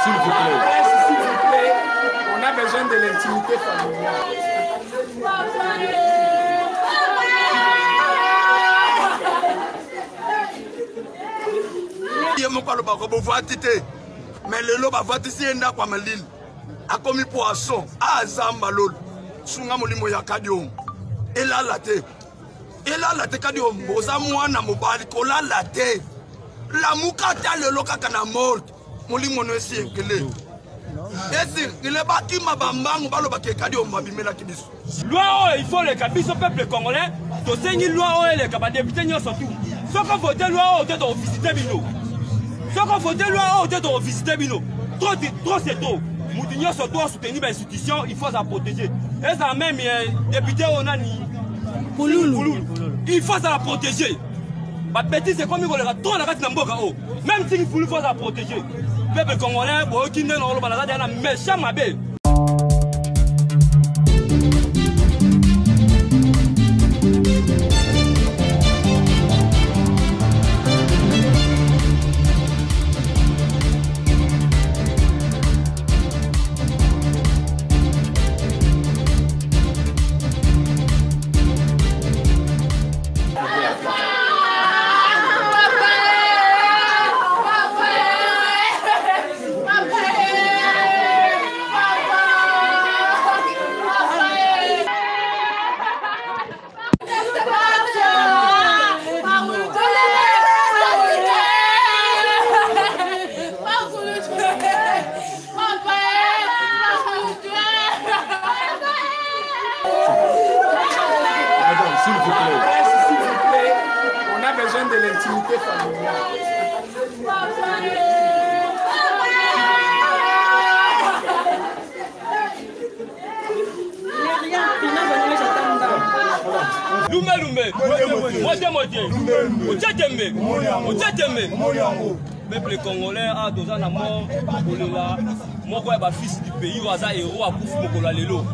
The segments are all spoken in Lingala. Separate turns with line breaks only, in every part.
s'il vous plaît.
Presse, s'il vous plaît. On a besoin de l'intimité familiale.
Ye moko alobaka bovati te mais lelo bavatisi ye ndako ya malili akomi poisson azamba lolo sunga molimo ya kadiombo elala te elala te kadiombo oza mwana mobali kolala te lamuka ata lelo kaka na morte molimo no esi ekele esirkile bakima bambangu balobaka ekadiombo abimelaki biso.
Loi oyo il faut leka biso peuple congolais tosengi loi oyo eleka ba député nyonso tout soki ovote loi oyo te tokovisite bino soki ovote loi oyo te tokovisite bino trop trop c'est trop mutu nyonso to asoutenir ba institution il faut azala protéger ezala même eh, député oyo nani
pululu
il faut azala protéger ba bêtise ekomi koleka trop na kati na mboka oyo même tiki pululu faut azala protéger peuple congolais boyoki nde nakoloba naza deya na méchant mabe.
Madame, s'il vous plaît.
Presse, s'il vous plaît. On a besoin de l'intimité familiale.
Lumbe lumbe, mote mote, otie tembe, otie tembe. Peuple congolais a toza na mort kolela moko ya bafils du pays oyo aza héros akufi mokolo ya lelo.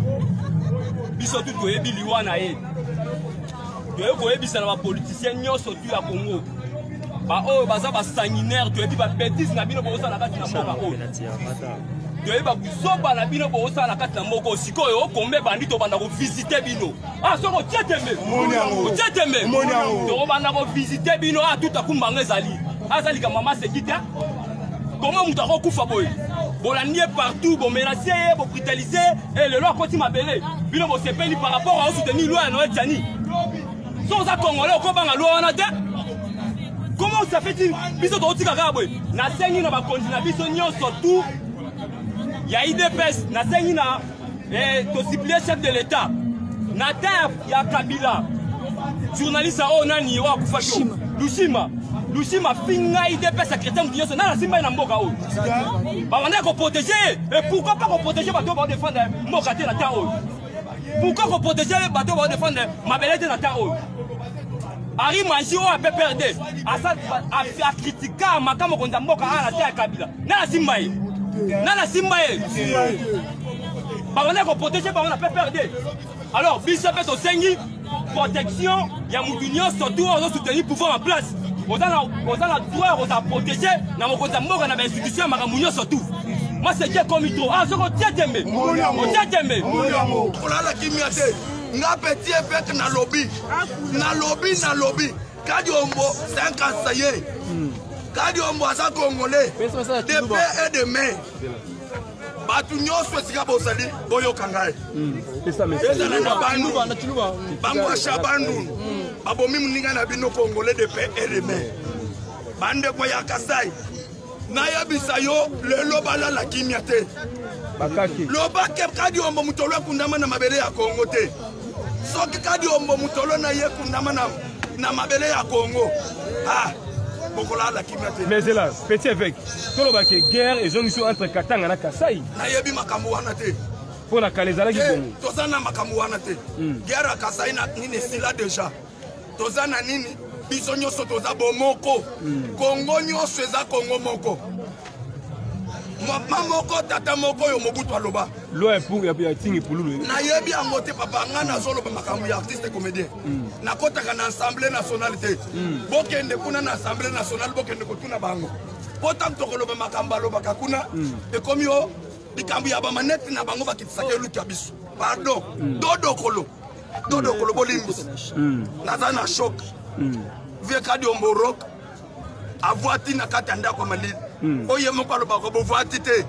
Biso tu toyebi liwa na ye. Toyebi koyebisa na bapoliticien nyonso tu ya Congo baoyo baza basanguinaire, toyebi babetise na bino bozosala kati na mboka oyo, toyebi babuzoba na bino bozosala na kati na mboka oyo. Sikoyo kombe ebandi, tobanda kovisite bino. Ah, soki otie tembe, otie tembe, tokobanda kovisite bino. Ah, tuta kumbanga ezali aza likambo mama seki te. Koma moto akokufa boye, bolandi ye partout, bomenase ye, bobrutalize ye, lelo akoti mabele, bino bosepeli par rapport aosoutenir loi ya Noel Tiani. Soki oza congolais okobanga loi wana te. Comment ça fait-il biso tokotika kaka boye? Nasengi na bakonzi na biso nyonso tout ya IDPS, nasengi na eh, tosiplie chef de l'état na terre ya Kabila, journaliste oyo nani oyo akufaki Lushima, Lushima finga IDPS ya chrétien, moto nyonso nana simba ye na mboka oyo babandaki koprotege ye. Et pourquoi pas koprotege bato oyo baodefendre mboka te na temps oyo? Pourquoi koprotege bato oyo baodefendre mabele te na temps oyo? Henri Manji oyo aPPRD akritika makambo mokonzi ya mboka ala te ya Kabila, nana simba ye, nana simba ye, babandaki koprotege bango na PPRD. Alors biso mpe tosengi protection ya mutu nyonso tu oyo azosoutenir pouvoir en place. Oza na droit ya kozala protege na mokonzi ya mboka na bainstitution ya makambo nyonso tu. Moi c'est qui ekomi trop. Ah, soki otie tembe, otie tembe,
kolala kimia te. Nga petit évêque nalobi, nalobi, nalobi Kadiombo c'est un Kasaïen. Kadiombo aza congolais de père et de mère. Bato nyonso esika bozali boyoka ngai, ezala na bandu bangwasha bandundu babomi moninga na bino congolais de père et de mère. Bandeko ya Kasai, nayebisa yo lelo balala kimia te. Lobake Kadiombo motolo ekundama na mabele ya Kongo te. Soki Kadiombo motolo na ye ekundama na mabele ya Kongo, ah, bokolala kimia te.
Mais là, petit évêque, tolobake guerre ezongisi entre Katanga na Kasai.
Nayebi makambo wana te.
Mpo na kala ezalaki bongo.
Toza na makambo wana te. Guerre ya Kasai na nini esila deja. Toza na nini, biso nyonso toza bomoko. Kongo nyonso eza Kongo moko, mama moko, tata moko oyo Mobutu aloba.
Loi ya Tingi Pululu.
Nayebi yango te papa. Nga nazoloba makambo ya artiste comédien. Nakotaka na Assemblée nationale te. Bokende kuna na Assemblée nationale, bokende kotuna bango. Mpo ntango tokoloba makambo alobaka kuna, ekomi o likambo ya bamanete na bango bakitisaka eluka biso. Pardon, dodokolo dodokolo, bolimbisi, naza na choc. Vieux Kadiombo Rock avwati na kati ya ndako ya malili. Oyo ye moko alobaka bovwati te,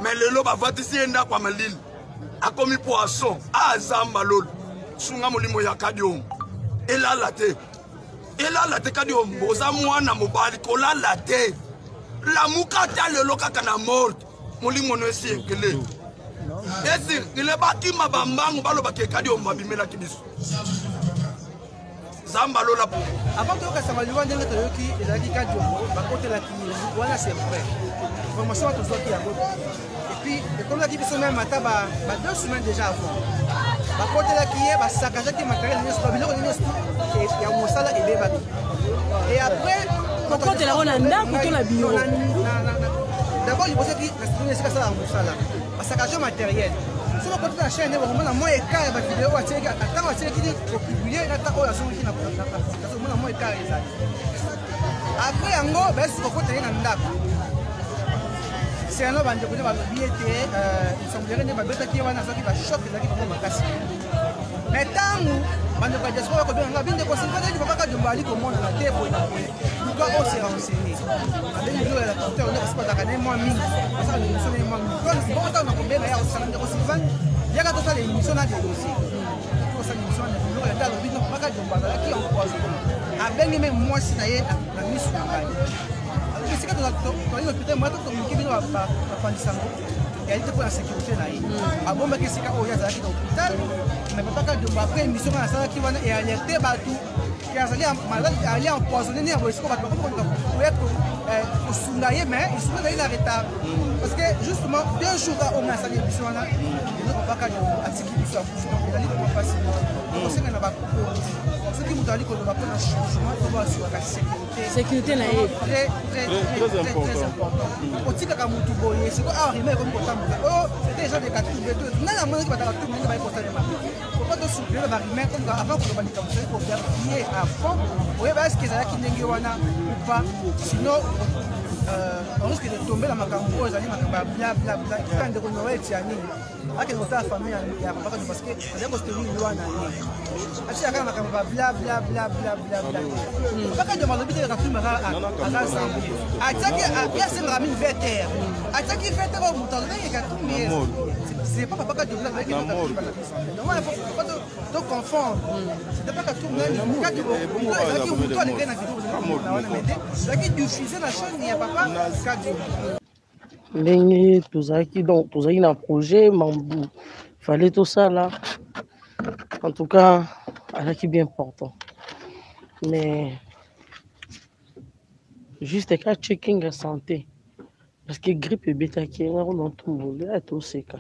mais lelo bavwatisi ye ndako ya malili, akomi poisson. Azamba lolo, sunga molimo ya Kadiombo, elala te, elala te. Kadiombo, oza mwana mobali, kolala te, lamuka ata lelo kaka na morgue, molimo no esi ekele, esi bakima bambangu, balobaka Kadiombo abimelaki biso. Zamba lola.
Avant toyoka sango liwa, ndenge toyoki ezalaki Kadiombo bakotelaki ye wana, c'est vrai, information wana tozwaki yango. Et puis ekomaki biso même ata ba 2 semaines déjà avant, bakotelaki ye, basakajaki matériel nyonso, babiloko nyonso ya mosala ebebaki. Et après
Kokotela yango na ndako to na bureau?
D'abord libosoki na esika asalaka mosala, basakage matériel. Soki okoti na chaîne, okomona mwa écart ya bavideo oyo atielaki, ntango atielaki kopublier na ntango oyo azongaki na publication, omona mwa écart ezali. Après yango bayesi kokota ye na ndako. Selon bandeko nde balobi ete il semblerait nde babetaki ye wana, azwaki bachoc, ezalaki bango makasi. Mais ntango bandeko ya diaspora bakobenga nga, bindeko Sylvain, papa Kadiombo ali komonana te boye na boye, luka o se renseigner. Abengi bilo ya porteur nde kasi bazalaka ne mwa mingi, basala émission ne mwa mingi bongo. Ntango nakobenga ya kosala, ndeko Sylvain, yaka tosala émission na dossier, tosala émission na biloko ya talo bino. Papa Kadiombo azalaki empoisonné. Abengi me mwasi na ye na misu na ngai, esika tozali hôpital mwa tokomiki bino bapandisango yali te mpo na sécurité na ye, abombaki esika oyo azalaki na hôpital. Mais papa Kadiombo, après émission wana asalaki wana e alerte bato ke azali malade, ali empoisonné nde yango esika bato bakomi koluka koya kosunga ye, mais esunga ezali na retard, parce que justement 2 jours ka oyo asali émission wana, elo papa Kadiombo atiki biso, akufi. Donc ezali vraiment mpasi. Tokosenga na bakonzi, soki moto ali koloba mpona changement, to basukaka sécurité.
Sécurité na ye.
Très très très très très important. Otikaka motu boye, siko awa rumeur ekomi kotambola oyo c'était genre de Katumbi to nani amonaki bato Katumbi ndenge baye kosalema. Pourquoi tosupprimer barumeur? Comme avant koloba likambo, sali kovérifier avant, oyeba est-ce ezalaki ndenge wana ou pas, sinon on risque de tomber na makambo oyo ezali makambo ya bla bla bla. Kaka ndeko Noel Tiani akende kotala famille ya papa, parce que azali kosoutenir loi na ye, atiaka kaka makambo ba bla bla bla bla bla bla. Papa Kadiombo alobi te Katumbi aza Zambie. Atiaki, ye asengaka mingi VTR, atiaki VTR oyo moto alobaki Katumbi, c'est pas papa Kadiombo alobaki Katumbi. Donc wana faut pas to confondre, c'était pas Katumbi nani Kadiombo, ezalaki moto alekaki na video na wana, mais te ezalaki diffusé na chaîne ya papa Kadiombo.
Ndenge tozalaki, donc tozalaki na projet mambu fallait tosala. En tout cas azalaki bien important, mais juste ka checking ya santé, parce que grippe ebetaki ye. Nga kuna ntumboli aya toseka,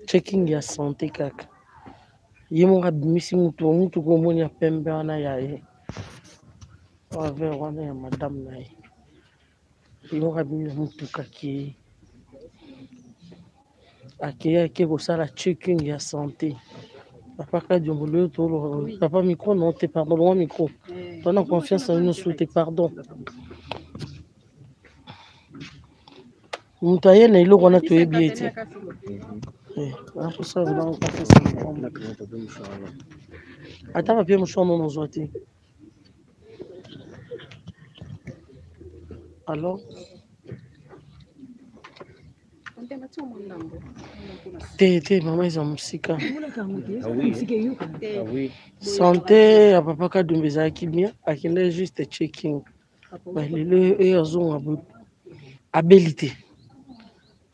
checking ya santé kaka. Ye moko abimisi mutu, mutuka omoni ya pembe wana ya ye, aver wana ya madame na ye. Ye moko abimi na mutuka, akei, akei, ake kosala checking ya santé. Papa Kadiombo lelo toloba. Papa, micro non te, pardon, longa micro, tona confiance na bino su te, pardon. Moto aye na eloko wana, toyebi ye te. Akosala confiance, ata papier mouchoir nono ozwa te. Alors te te, mama, eza mosika. Santé ya papa Kadiombo ezalaki bien, akende juste checking. Lelo oyo azonga boye, abeli te.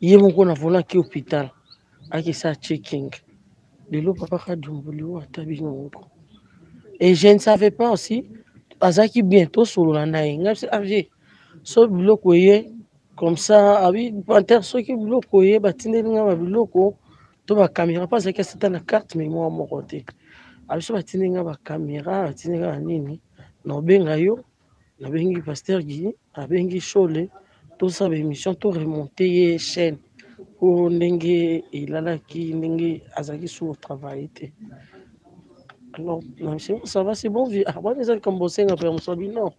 Ye moko na volant ake hôpital, akesa checking. Lelo papa Kadiombo liwa ata bino moko. Et je ne savais pas aussi, azalaki bien, tosolola na ye. Ngai avie so biloko eye comme ça, abi pantere, soki biloko eye batindeli ngai babiloko to bacaméra, mpo azalaki asata na carte mémoire moko te. Abiso batindeli ngai bacaméra, batindeli ngai banini, na obenga yo. Nabengi pasteur Guy, abengi Shole, tosala baémission, to remonte ye chaîne po ndenge elalaki, ndenge azalaki su kotravaille te. Alors ça va, c'est bon. Ah wana eza likambo osenga mpe mosabi non.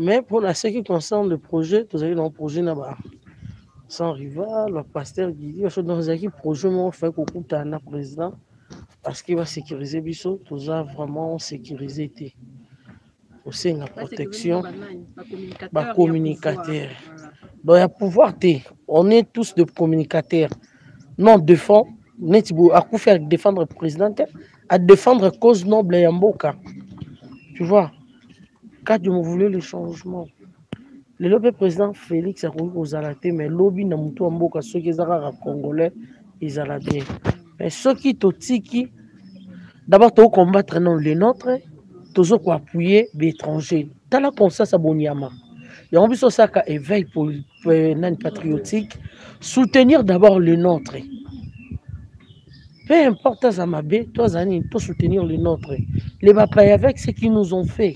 Mais pour la ce qui concerne le projet, tozalaki na projet na ba sans rival, ba pasteur Guidi, baso donc ezalaki projet moko fai kokutana na président parce que basécurise biso, toza vraiment sécurisé te. Kosenga protection bacommunicateur donc ya pouvoir te, on est tous des communicateurs non défend neti boye akufi a défendre président te, a défendre cause noble ya mboka, tu vois. Kadiombo voulait le changement. Lelo mpe président Félix akoki kozala te, mais lobi na motu ya mboka soki eza kaka congolais ezala bien. Mais soki totiki d'abord tocombattre non le nôtre, tozo koappuyer baétranger. Tala conscience ya bonyama yango biso osalaka éveil nani patriotique, soutenir d'abord le nôtre, peu importe aza mabe to aza nini, to soutenir le nôtre. Les bapaya avec ce qu'ils nous ont fait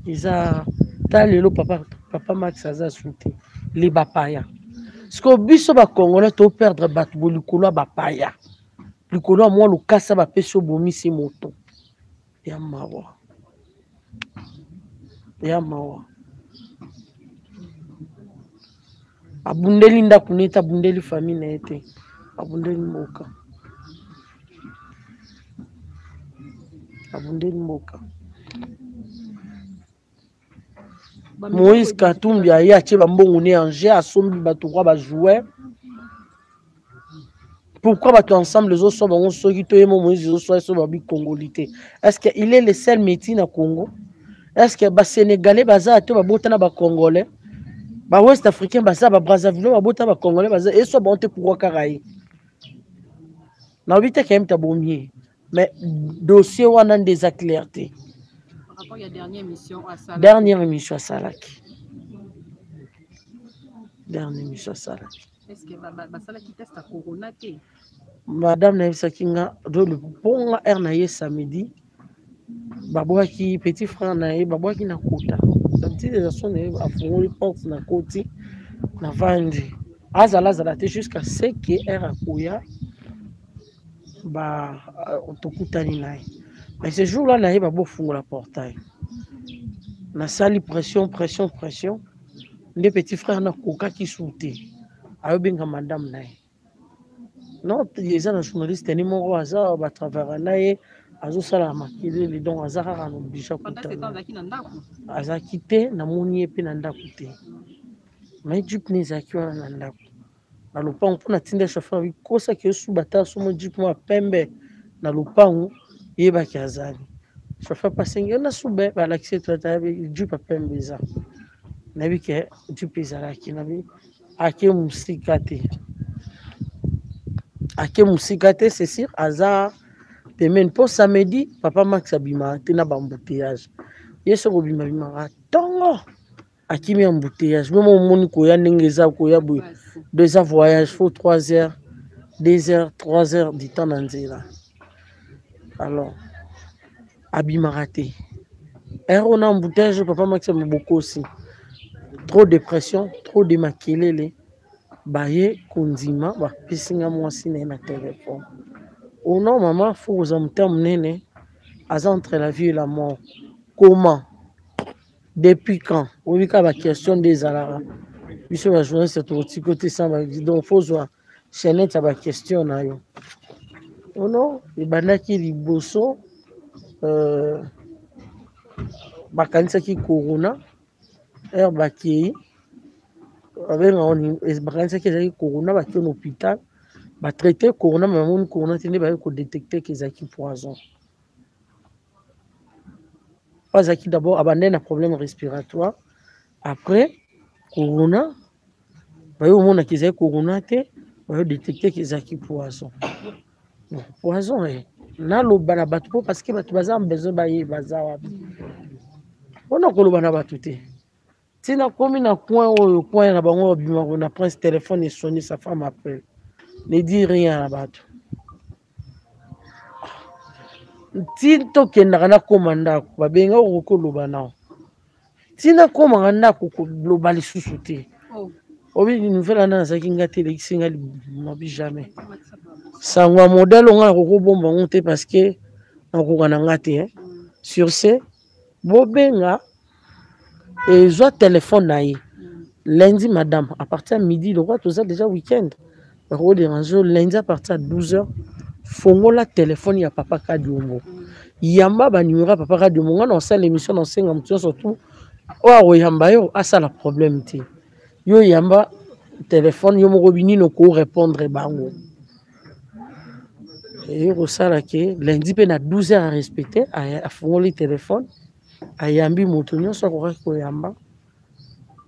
eza ta lelo papa, papa Max aza soute les bapaya. Siko biso bacongolais toperdre bato bo likolo ya bapaya, likolo ya mwa lokasa bapesi obomisi moto ya mawa, ya mawa. Abundeli ndako na ye te, abundeli famille na ye te, abundeli mboka, abundeli mboka. Moïse Katumbi aye atie bambongo ne en jeu, asombi bato kwa bajoueur. Pourquoi bato ensemble ezoswa bango soki toyemo Moïse ezoswa so babi congoli te? Est ce que il est le seul métier na Congo? Est ce que basénégalais baza te babota na bacongolais, bawest africain baza, babrazzaville babota bacongolais baza, eswa bango te? Pourquoi kaka ye? Nayebi te kayemta bomie, mais dossier wana nde eza clair te. Dernière émission asalaki, dernière émission asalaki, madame nayebisaki nga mponga heure na ye samedi, babwaki petit frère na ye, babwaki na kota d'habitude na ye, afungoli porte na koti, navandi, azala azala te jusqu'à ce que heure akoya ba tokutani na ye. Mais ce jour là na ye babofungola portail, nasali pression, pression, pression nde petit frère nakokaki su te, ayobenga madame na ye. Non, eza na journaliste ni moko aza batravers na ye, azosala makelele, donc aza kaka na oblige akutana. Azalaki te, namoni ye mpe na ndako te, mais jeep ne ezalaki wana na ndako na lopango mpo natinda chauffeur bikosaki osuba ta somo jeep moko ya pembe na lopango, yebaki azali chauffeur pasengi yo nasuba, balakisi ete jeep ya pembe eza. Nayebi ke jeep ezalaki, nabi ake mosika te, ake mosika te, c'est sûr aza pembeni. Mpo samedi papa Max abimaka te na baembouteillage, ye soki obima bimaka ntongo, akimi embouteillage meme omoni koya ndenge eza koya boye, do eza voyage faut 3 heures, 2 heures, 3 heures du temps na nzela. Alors abimaka te heure oyo na embouteillage. Papa Max bokosi, trop de pression, trop de makelele. Baye kondima, bapesi nga mwasi na ye na telefone. Oh non mama, fo kozwa motema monene, aza entre la vie et la mort. Comment, depuis quand? Oyebi kaka baquestion nde ezalaka, biso bajournaliste tokotiki te sans. Donc fo ozwa chaînette ya baquestion na yo. Oh non, ebandaki liboso bakanisaki corona, heure bakei babengaka, bakanisaki ezalaki corona, bakei na hôpital, batraite corona, me bamoni corona te, nde baye kodétecte ke ezalaki poison. Po azalaki d'abord abandai na problème respiratoire, après corona, baye omonaki ezalaki corona te, baye détecte ke ezalaki poison. Bon, poison e naloba na bato mpo parce que bato baza besoin bayeba baza wapi mpona koloba na bato te. Ntina komi na coin oyo, coin na bango babimaka na prince, téléphone esoni, sa femme appelle, ne dit rien na bato nti tokendaka. Nakóma ndako, babenga okoki koloba nao, ntina komaka ndako koloba lisusu te. Obi nouvelle wana nazalaki nga te, elekisi nga mabi jamais. Sango ya modèle nga nakoki kobomba yango te parce que nakoka na nga te. Sur ce, bobenga. Ezwa telefone na ye lundi, madame, à partir ya midi, lokola toza déjà week-end, bakoderange yo lundi à partir ya 12 heures. Fongola telefone ya papa Kadiombo, yamba banumero ya papa Kadiombo. Nga na osala émission na osenga moto nyonso tu oyo akoyamba yo asala problème te. Yo yamba telefone, yo moko binino korépondre bango. Eye kosala ke lundi mpe na 12 heures arespecte, afungoli telefone, ayambi moto nyonso akokaki koyamba.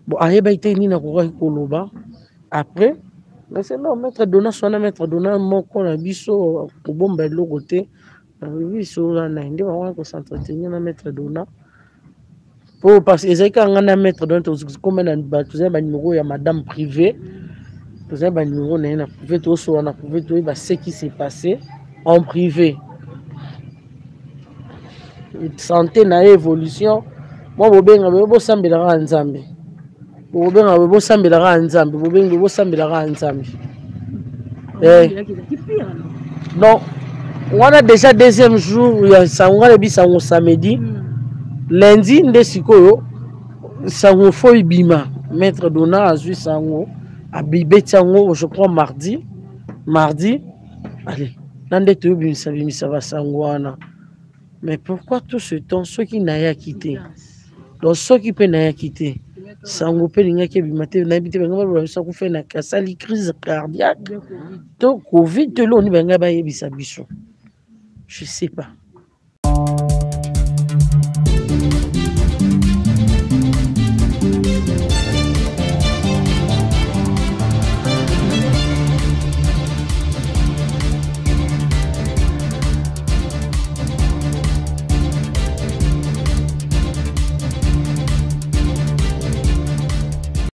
Bon, ayebaki te nini akokaki koloba. Après nase non, maître Dona swana, maître Dona moko na biso kobomba eloko te. Biso wana nde bango kosentretenir na maître Dona, po parce que ezalaki kaka ngai na maître Dona. Tokoma na tozali banumero ya madame privé, tozali banumero na ye na privé, tosola na privé, toyeba ce qui s'est passé en privé, santé na ye, évolution. Mwa bobenga boye, bosambelaka ya Nzambe, bobenga boye, bosambelaka ya Nzambe, bobengi boye, bosambelaka ya Nzambe. Eh. Donc wana déjà deuxième jour ya sango, nga nayebi sango samedi. Lundi nde sikoyo sango fo ebima. Maître Dona azwi sango, abibeti yango, je crois mardi. Mardi, allez, na nde toyobimisa bimisa basango wana. Mais pourquoi tout ce temps? Soki nayaki te, donc soki mpe nayaki te, sango mpe elingaki ebima te. Nayebi te, bango baloba biso akufa na asali crise cardiaque to Covid to eloko nini, bangai bayebisa biso, je sais pas.